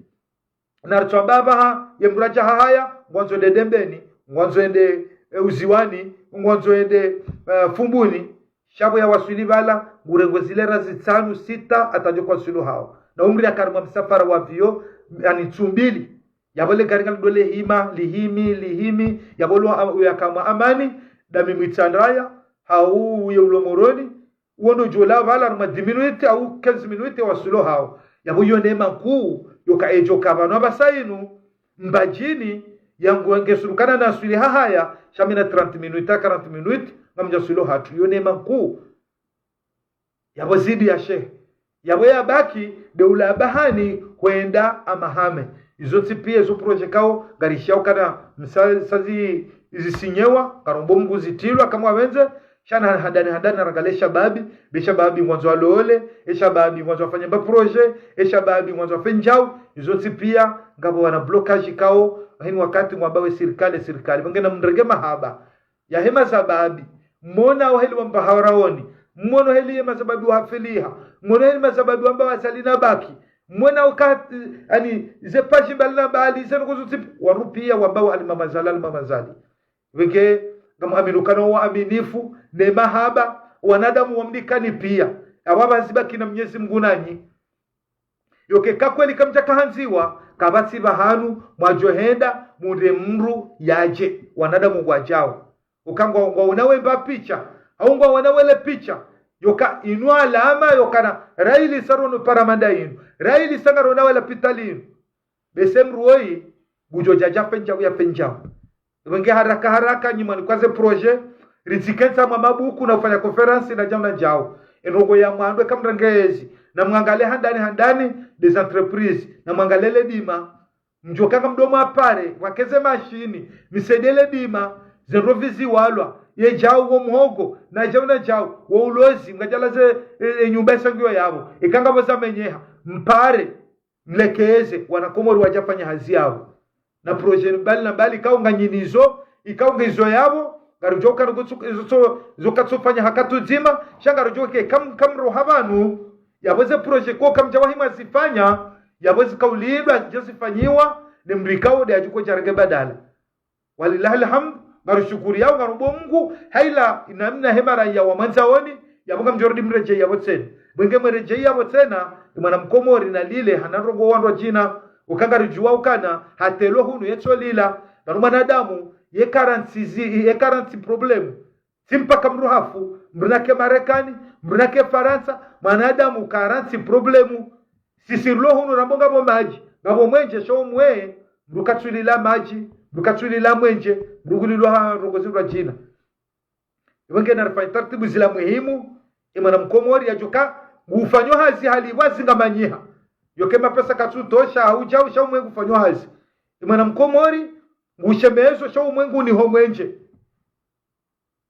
na ritswamba apvaha, ye mdru adja hahaya, ngwandzo ende Dembeni, ngwandzo ende, e, Uziwani, ngwandzo ende, e, Fumbuni, sha pvo yawaswili pvala, ngurengwa zilera zitsanu, sita, hata djo kwaswilu hawo. Na umri yaka harumwa msafara wa avion, yaani ntsu mbili. Yapvo le gari ngalidole hima, lihimi, lihimi, yapvo lo, uyakamwa Amani, ndami Mwitsandraya, hau uye ulo Moroni, uwo ndo djo la pvala harumwa dix minutes au quinze minutes waswilo hawo. Yapvo iyo neema nkuu, yoka edjo ka pvanu apvasa inu, Mbadjini, yangu ngesurukana naswili hahaya, sha mi na trente minutes, quarante minutes, ngamdja swilo hatru. Iyo neema nkuu. Yapvo zidi ya shehe. Yapvo yabaki, nde ula bahari, hwenda Hamahame. Izo ntsi piya, izo projet ikao, ngarishiyao ukana msa-, sazi izisinyewa, ngarombo Mungu zitilwa, kamwe wendze, sha na handani handani narangaliye shababi, be shababi ngwandzo walole, e shababi ngwandzo wafanye mba projet, e shababi ngwandzo wafe ndjau, izo ntsi piya, ngapvo wana blocage ikao, hini wakati ngwamba we sirikali, sirikali. Pvangena mrenge mahaba yahe mazababi, mona oheli wamba hawaraoni, mona oheli ye mazababi wahafiliha, mona oheli mazababi wamba wazali na baki, Mwona uka, eh, ani, ze page mbali na mbali, ze ndrongoo zontsi, wandru pia wamba wa Almamazali, Almamazali. Wenge, ngamwamini ukana waaminifu, ne mahaba, wanadamu wamnikani pia. Awa pvazibaki na Mnyezi Mngu nanyi. Yoke ka kweli kamdjakahandziwa, kapvatsi pvahanu, mwadjohenda, mundre mndru yadje, wanadamu ngwadjao. Uka ngwa, ngwaona wemba picha, au ngwaona wele picha. Yoka inu alama, yokana, raili sa rono paramanda inu. Raili sa ngarona wele lapitali inu. Bese mndru woyi, ngudjo djadja fendjau ya fendjau. Wenge haraka haraka, nyi mwanikwa ze projet, ritsikentsi mwa mabuku na ufanya conférence na djau na djau. Ye ndrongoo ya mwando eka mrenge ezi, na mwangalie handani handani, des entreprises, na mwangalie le dima. Mdjoka ngamdo mwa pare, wakeze mashini, misaidie le dima, ze ndrovi ziwalwa, ye djau wo mhogo, na djau na djau, wo ulozi, mngadjalaze, e, e, nyumba isangiwa yapvo, eka ngapvo zamenyeha, mpare, mlekeze, wana Komori wadjafanya hazi yapvo. Na projet mbali na mbali, ikao nganyinazo, ikao ngizo yapvo, ngarudjo kana kutsu-, izo tso-, izo katsofanya ha katudzima, sha ngarudjo ke kam-, kamroha pvanu, yapvo ze projet ko kamdjawahima zifanya, yapvo zikaulindwa, zidjo zifanyiwa, ne mndru ikao nde yadjuko djarenge badala. Walillahi alhamdu, ngarushukuriao, ngarumbo Mngu, haila inamna hema raiya wamwandzaoni, yapvo ngamdjorudi mredjei yapvo tsena. Wenge mredjei yapvo tsena, ye mwana Mkomori nalile, hana ndrongoo wandru wadjina, uka ngaridjuwa ukana, hatelwa hunu yetsolila, ngari mwanadamu, ye quarante zi-, ye quarante problème. Tsi mpaka mndru hafu, mndru nake Marekani, mndru nake Farantsa, mwanadamu quarante problème. Sisi rilo hunu rambo ngapvo madji, ngapvo mwenje sha umwe, mndru katsulila madji, mndru katsulila mwenje, mndru kulilwa ha ndrongoo zindru wadjina. Iwe nge narifanye taratibu zila muhimu, ye mwana Mkomori yadjuka, ngufanyo hazi hali wazi ngamanyiha. Yoke mapesa katsutosha, hau djau sha umwe ngufanyo hazi. Ye mwana Mkomori, ngushemezo sha umwe nguniho mwenje.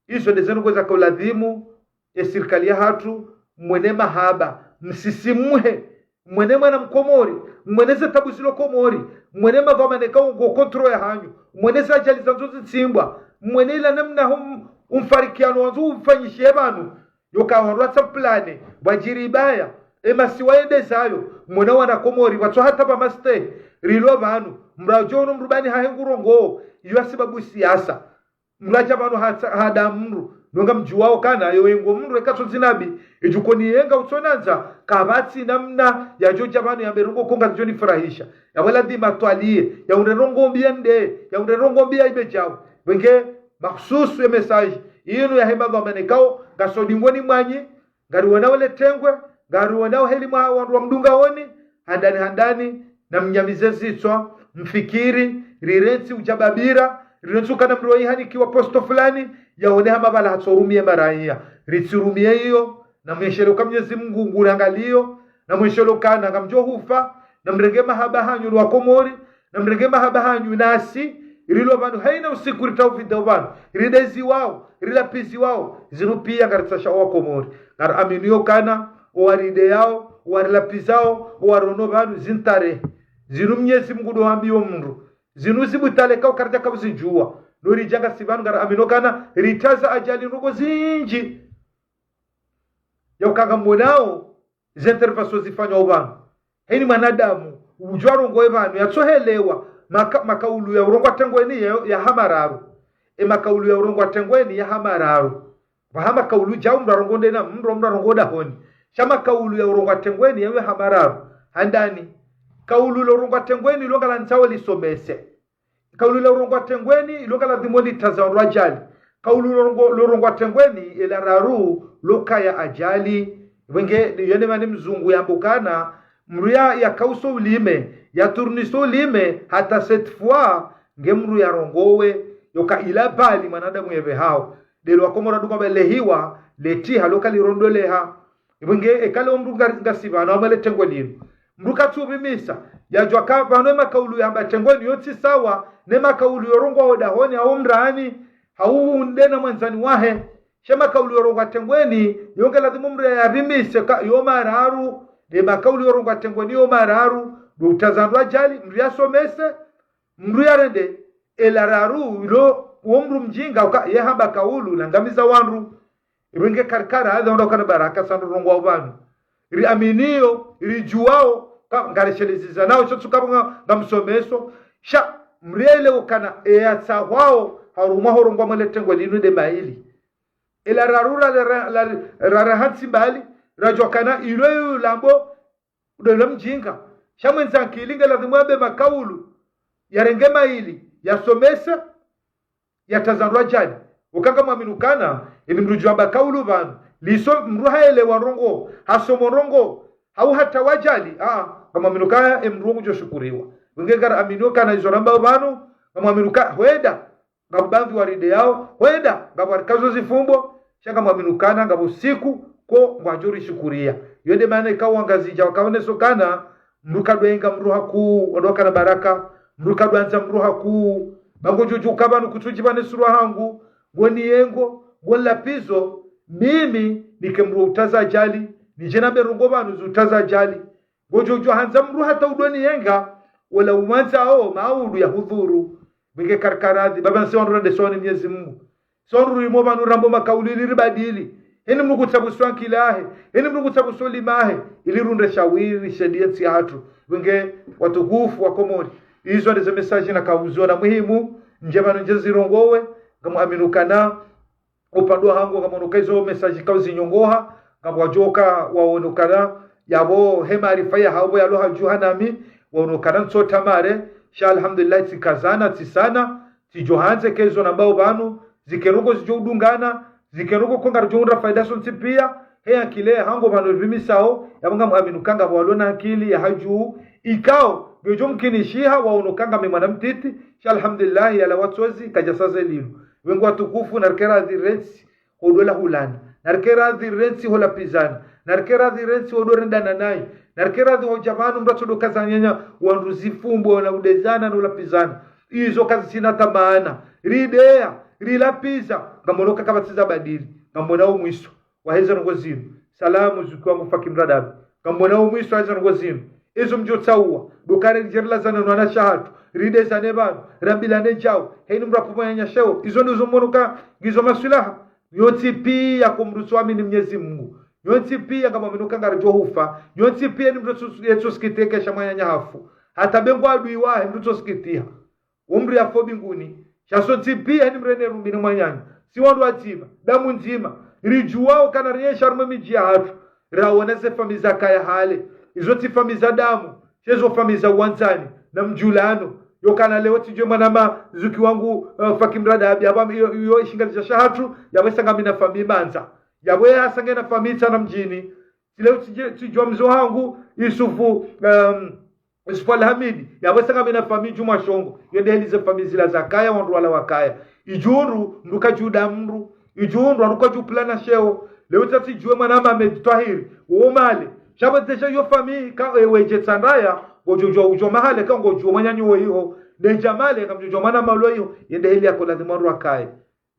Izo nde ze ndrongoo zaka uladhimu, ye sirikali yahatru, mwone mahaba, msisimuhe, mwone mwana Mkomori, mwone ze tabu zilo Komori, mwone madhwamana eka ungo contrôle yahanyu, mwone ze ajali zandzo zitsimbwa, mwone ila namna hum-, umfarikiano wandzo umfanyishe pvanu, yoka wandru watsa plane, wadjiri ibaya, ye masiwa yende zayo, mwone wana Komori, watso hata pva mastehi, rilo pvanu, mradjo ono mndru bani hahe ngurongoo, iyo hasibabu siasa. Mndru yadja pvanu hatsa-, hada mndru. Nonga mdjuwao kana, yo wengo mndru eka tso zinabi. Idjukoni yenga utsonandza, kapvatsi namna yadjo dja pvanu yambe ndrongoo ko ngazidjo nifurahisha. Yapvo ladhima twaliye, yaundre ndrongoo mbi yende, yaundre ndrongoo mbi yaibe djau. Wenge, mahususu ye message, inu yahe madhwamana ikao, ngaso dingoni mwanyi, ngariwonao le tengwe, ngariwonao heli mwa wandru wa mdungaoni, handani handani, na mnyamize zitswa, mfikiri, rirentsi udjababira, rirentsi ukana mndru wa ihanikiwa posto fulani, yaone hama pvala hatsorumiye maraiya. Ritsirumiye iyo, na mwishelo ka Mnyezi Mngu ngurangaliyo, na mwishelo kana ngamdjo hufa, na mrenge mahaba hanyu lwa Komori, na mrenge mahaba hanyu nasi, rilo pvanu, haina usiku ritaufida pvanu, rideziwao, rilapiziwao, zinu pia ngaritsashao wa Komori. Ngaraminio kana, owarideyao, owarilapizao, owarono pvanu, zintarehi. Zinu Mnyezi Mngu ndo wambiyo mndru. Zinu zibutale kao karidja kauzidjuwa. Noridja ngasi pvanu ngaraminio kana, ritaza ajali ndrongoo zindji. Yauka ngamwonao, ze intervention zifanywa pvanu. Heni mwanadamu, udjwa rongowe pvanu, yatsohelewa, maka-, makaulu ya urongwa tengweni ya, ya hamararu. Ye makaulu ya urongwa tengweni ya hamararu. Pvaha makaulu djau mndru arongo ndena, mndru, mndru arongo dahoni. Sha makaulu ya urongwa tengweni yawe hamararu. Handani. Kaulu lo urongwa tengweni lo ngalandzao lisomese. Kaulu la urongwa tengweni, ilo ngaladhimu litaza wandru ajali. Kaulu lo urongo-, lo urongwa tengweni, ela raru, lo kaya ajali. Wenge, yene mani mzungu yambo kana, mndru ya, yakauso ulime, yaturniso ulime, hata cette fois, nge mndru yarongowe, yoka ila bali mwanadamu yepvehao. Delo wa Komori wadunga belehiwa, letiha lo kalirondoleha. Wenge, ekale omndru nga-, ngasi pvanu, amwele tengwe linu. Mndru katsupvimisa, yadjwa ka pvanu ye makaulu yamba tengweni yo tsi sawa, ne makaulu yorongwa odahoni hau mrani, hau unde na mwandzani wahe. She makaulu yorongwa tengweni, yo ngeladhimu mndru yapvimise ka, yo mararu, ne makaulu yorongwa tengweni yo mararu, ndo utaza wandru ajali, mndru yasomese, mndru yarende, ela raru, ilo, wo mndru mdjinga, uka, yehamba kaulu, langamiza wandru. Iwe nge karikara, hadha wandru wakana baraka, sandro rongwa upvanu. Riaminio, ridjuwao, Ka ngareshelezeza nao, sho tsuka nga, ngamsomeso. Sha mrielewe ukana eyatsahwao harumwa horongoa mwe letengwe linu nde maili. Ela raru ra, ra, ra, ra, ra hantsi mbali, radjua kana ilo ilo lambo, ndo ilo mdjinga. Sha mwendza ankili nge lazimu yambe makaulu, yarenge maili, yasomese, yatsaza ndro ajali. Uka ngamwamini ukana, eni mdru djwamba kaulu pvanu, liso mdru haelewa ndrongoo, hasomo ndrongoo, hau hata wajali, ah, ngamwamini ukana, e mdru ngudjo shukuriwa. Wenge ngara amini ukana, izo ramba pvanu, ngamwamini uka, hwenda, ngapvo baadhwi warideyao, hwenda, ngapvo warikazo zifumbo, sha ngamwamini ukana, ngapvo siku, ko, ngwadjo rishukuria. Yo nde maana ikao wangazidja, wakaoneso ukana, mdru kadwenga mdru hakuu, wandru wakana baraka, mdru kadwandza mdru hakuu. Ba ngodjo djuka pvanu kutsudji pvane surwa hangu, ngoni yengo, ngoni lapvizo, mimi, nike mdru utsaza ajali, nidje nambe ndrongoo pvanu zutsaza ajali. Ngodjo djuwa handza mdru hata udoni yenga, wala umwandzao, maudu ya hudhuru. Mwinge karikaradhi, baba nsi wandru rende soni Mnyezi Mungu. Sondru imo pvanu rambo makauli ili ribadili. Heni mdru kutsabusa ankili yahe. Heni mdru kutsabusa ulimi wahe. Ili runde shawiri shedi ye ntsi yahatru. Wenge watukufu wa Komori. Izo ndeze message nakauziona muhimu. Ndje pvanu ndje zirongowe. Ngamwamini ukana. Upande wahangu ngamwono uka izo message kauzinyongoha. Ngapvo wadjoka waone ukana. Yapvo he maarifa yahawo yalo hadjuha nami. Waone ukana ntso tamare. Sha alhamdulillah tsikazana, tsisana. Tsidjo handze kezo nambao pvanu, zike ndrongoo zidjo udungana, zike ndrongoo ko ngaridjo undra faida sontsi pia, he ankili yahangu pvanu ripvimisao, yapvo ngamwamini uka ngapvo walo na ankili ya hadju, ikao, ngedjo mkinishiha waono uka ngami mwana mtiti, sha alhamdulillah, yala watsozi, kadjasaze linu. Wenge watukufu, narike radhi rentsi, hodola hulana. Narike radhi rentsi holapvizana. Narike radhi rentsi hodorendana nayi. Narike radhi hodja pvanu mdru atsodo kazanyanya wandru zifumbo na udezana na ulapvizana. Izo kazitsina tamaana. Rideya, rilapviza. Ngamwono uka kapvatsi za badili. Ngamwonao mwiso waheze ndrongoo zinu. Salamu zuki wangu Faki Mradabi. Ngamwonao mwiso waheze ndrongoo zinu. Izo mdjo tsauwa. Ndo ukana ridje rilazane no wanashe wahatru. Ridezane pvanu. Rambilane djau. Heni mdru apvo mwananyashe wo. Izo ndizo mwono uka ngizo maswilaha. Yontsi pia ko mdru tsuamini Mnyezi Mungu. Yontsi pia ngamwamini uka ngaridjo hufa. Yontsi pia ni mdru tsu-, yetsu sikitike sha mwananya hafu. Hata be ngwa adui wahe mdru tsu sikitiha. Umri yafo mbinguni. Sha sontsi pia ni mdru ene rumbi ni mwananya. Si wandru wadzima. Damu ndzima. Ridjuwao ukana rienshi harumwa emidji yahatru. Raona ze famiyi zakaya hale. Izo tsi famiyi za damu. Sha izo famiyi za uwandzani. Na mdjulano. Yo ukana leo tsidjuwe mwanama zuki wangu, eh, Faki Mradabi. Yapvo yo, yo ishinga dja shahatru. Yapvo isa ngamina famiyi Mandza. Yapvo yasa ngena famiyi Tsana Mdjini. Tsi leo tsidje, tsidjuwa mze wahangu, Yusufu, em, Yusufu Alhamidi. Yapvo isa ngamina famiyi Djumwa Shongo. Yo nde heli ze famiyi zila zakaya, wandru wala wakaya. Idjundru, mdru kadjuda mdru. Idjundru, wandru kadjupvulana sheo. Leo tsa tsidjuwe mwanama Ahmed Twahiri. Wo male. Sha pvo tsi sha yo famiyi, ka, e, wedje Tsandraya. Ngodjo djuwa udjo mahale, ka ngodjo djuwa mwananyaho iho. Ndedja male, ka mdjo djuwa mwanama lo iho. Ye nde heli yako lazimu wandru wakaye.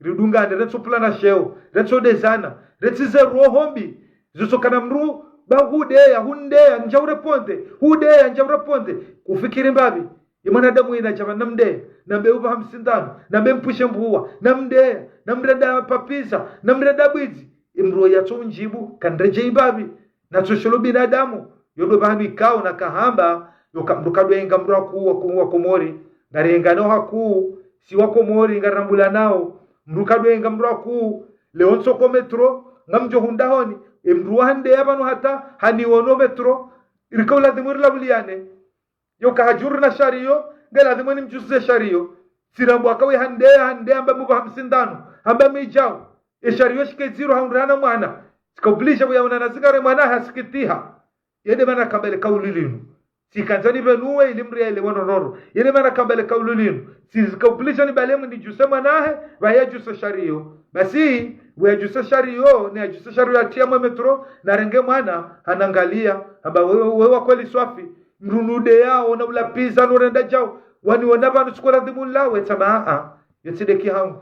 Ridungane, rentso pvulana sheo, rentso dezana, rentsi ze roho mbi. Zisokana mdru, ba hudeya, hundeya, ndja ureponde, hudeya, ndja ureponde. Kufikiri mbapvi, ye mwanadamu yina djama namdeya, nambe upva hamsini ntsanu, nambe mpushe mbuwa, namdeya, namrenda papisa, namrenda bwidzi. Ye mdru yatso undjibu, kandredjeyi mbapvi. Natso sholo binadamu, yo ndo pvahanu ikao nakahamba, yo ka-, mdru kadwenga mdru hakuu wa Ko-, wa Komori, ngarengano hakuu, si wa Komori, ngarambulanao, mdru kadwenga mdru hakuu, leo ntsoko metro, ngamdjo hundra honi, e mdru wahandeya pvanu hata, haniwono metro, irika ulazimu rilapvuliyane. Yo kahadjuru na shariyo, nge lazimu nimdjusize shariyo. Tsirambo akawe handeya, handeya, hamba mupva hamsini ntsanu, hamba midjau. E shariyo shike dziro haundrihana mwana. Tsika obligé kuyaona na zingare mwana hasikitiha. Ye nde mana kamba le kauli linu. Tsikandza nipvenuwe ili mrielewe ndrongoo. Ye nde mana kamba le kauli linu. Tsika obligé nibale mndru djuse mwanahe, pvahe yadjuse shariyo. Basi, we yadjuse shariyo, ne yadjuse shariyo yatriya mwe metro, narenge mwana, hanangaliya, hamba wewe, wewe wa kweli swafi, mdru nudeya, ona ulapviza, norenda djau, waniona pvanu tsiko radhimu nlawe, tsamba, a, a, yo tsi ndeki hangu.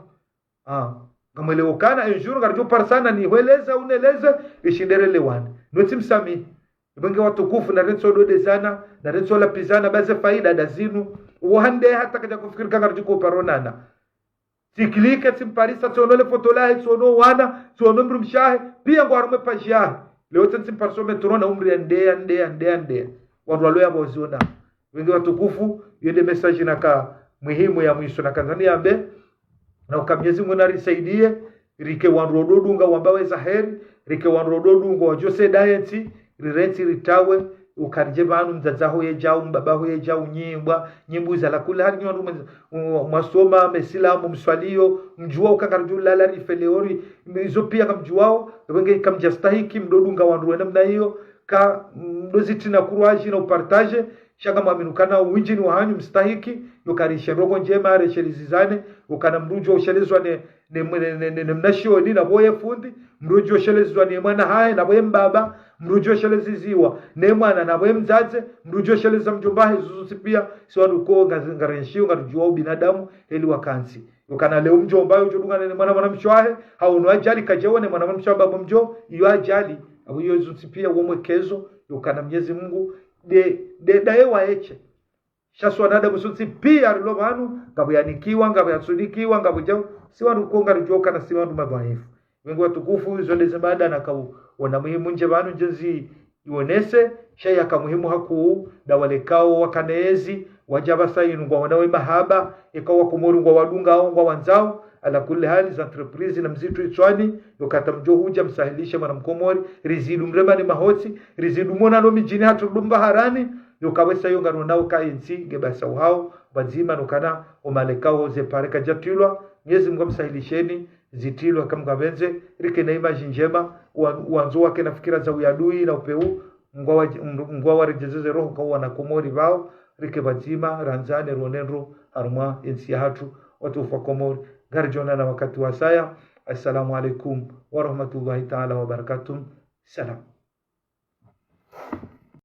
Ah, ngamwelewo ukana, un jour, ngaridjo parisana, nihweleze, uneleze, ishinde relewane. Notsi msamihi. Ibenge watukufu, narentso dodezana, narentso lapvizana, ba ze faida nda zinu. Uwo hande hata kadja kufikiri ka ngaridjo paronana. Tsi cliquer, tsimparisa, tsiono le foto lahe, tsiono wana, tsiono mdrumshe wahe, piya ngo harumwa e page yahe. Leo tsi tsimparisa o metro na umri ya ndeya, ndeya, ndeya, ndeya. wandru walo yapvo waziona. Wengi watukufu, iyo nde message naka muhimu ya mwiso nakandza niyambe, na uka Mnyezi Mungu narisaidie, rike wandru wododunga wambawe za heri, rike wandru wododunga wadjose daye ntsi, rirentsi ritawe, uka ridje pvanu mdzadze waho yedjau, mbaba waho yedjau, nyimbwa, nyimbuza la kula hari nyondu mwa-, mwa-, mwasoma, mesilamu, mswalio, mdjuwa uka ngaridjo lala rife leo ri, izo pia kamdjuwao, wenge kamdjastahiki, mdodunga wandru wena mna iyo, ka, mdozitrina courage na upartage, sha ngamwamini ukana uwindji ni wahanyu mstahiki, yo karishe ndrongo ndjema, reshe rizizane, ukana mdru udjo ushelezwa ne, ne, ne, ne, ne, ne mnashioni na pvoye fundi, mdru udjo ushelezwa ne mwana hahe na pvoye mbaba, mdru udjo usheleziziwa ne mwana na pvoye mdzadze, mdru udjo usheleza mdjomba hahe, zuzu tsi pia, si wandru ko nga-, ngarenshio, ngarudjuwa ubinadamu, heli wakantsi. Ukana leo mdjomba yo udjo dungana ne mwana mwanamshe wahe, haono ajali kadjawa ne mwana mwanamshe wa baba mdjo, iyo ajali. Apvo iyo zontsi pia wo mwekezo, ukana Mnyezi Mungu, nde, nde, ndaye waeshe. Sha si wanadamu sontsi pia rilo pvanu, ngapvo yanikiwa, ngapvo yasunikiwa, ngapvo djau, si wandru ko ngaridjuwa ukana si wandru madhwaifu. Wengi watukufu, izo nde ze mada naka u-, ona muhimu ndje pvanu ndje nzi ionese, sha yaka muhimu hakuu, nda wale kao wakana yezi, wadja pvasa inu ngwaona we mahaba, eka wakomori ngwawadungao, ngwawandzao, ala kulli hali za entreprise na mzitru itswani, yo kata mdjo hudja msahilishe mwana mkomori, rizidu mrema ni mahotsi, rizidu mona no midjini hatru dumba harani, yo kawesa yo ngarionao ka entsi, nge pvasa uhao, pvadzima no kana, o male kao ze pare kadjatilwa, Mnyezi Mungu amsahilisheni, zitilwa kamkapvendze, rike na image ndjema, wa-, wandzo wake na fikira za uyadui na upeu, ngwawa-, ngwawaredjezeze roho ka wana Komori pvao, rike pvadzima, randzane, rone ndro, harumwa entsi yahatru, watukufu wa Komori, ngaridjo onana wakati wasaya. Assalamu alaikum warahmatullahi taala wabarakatuh. Salam.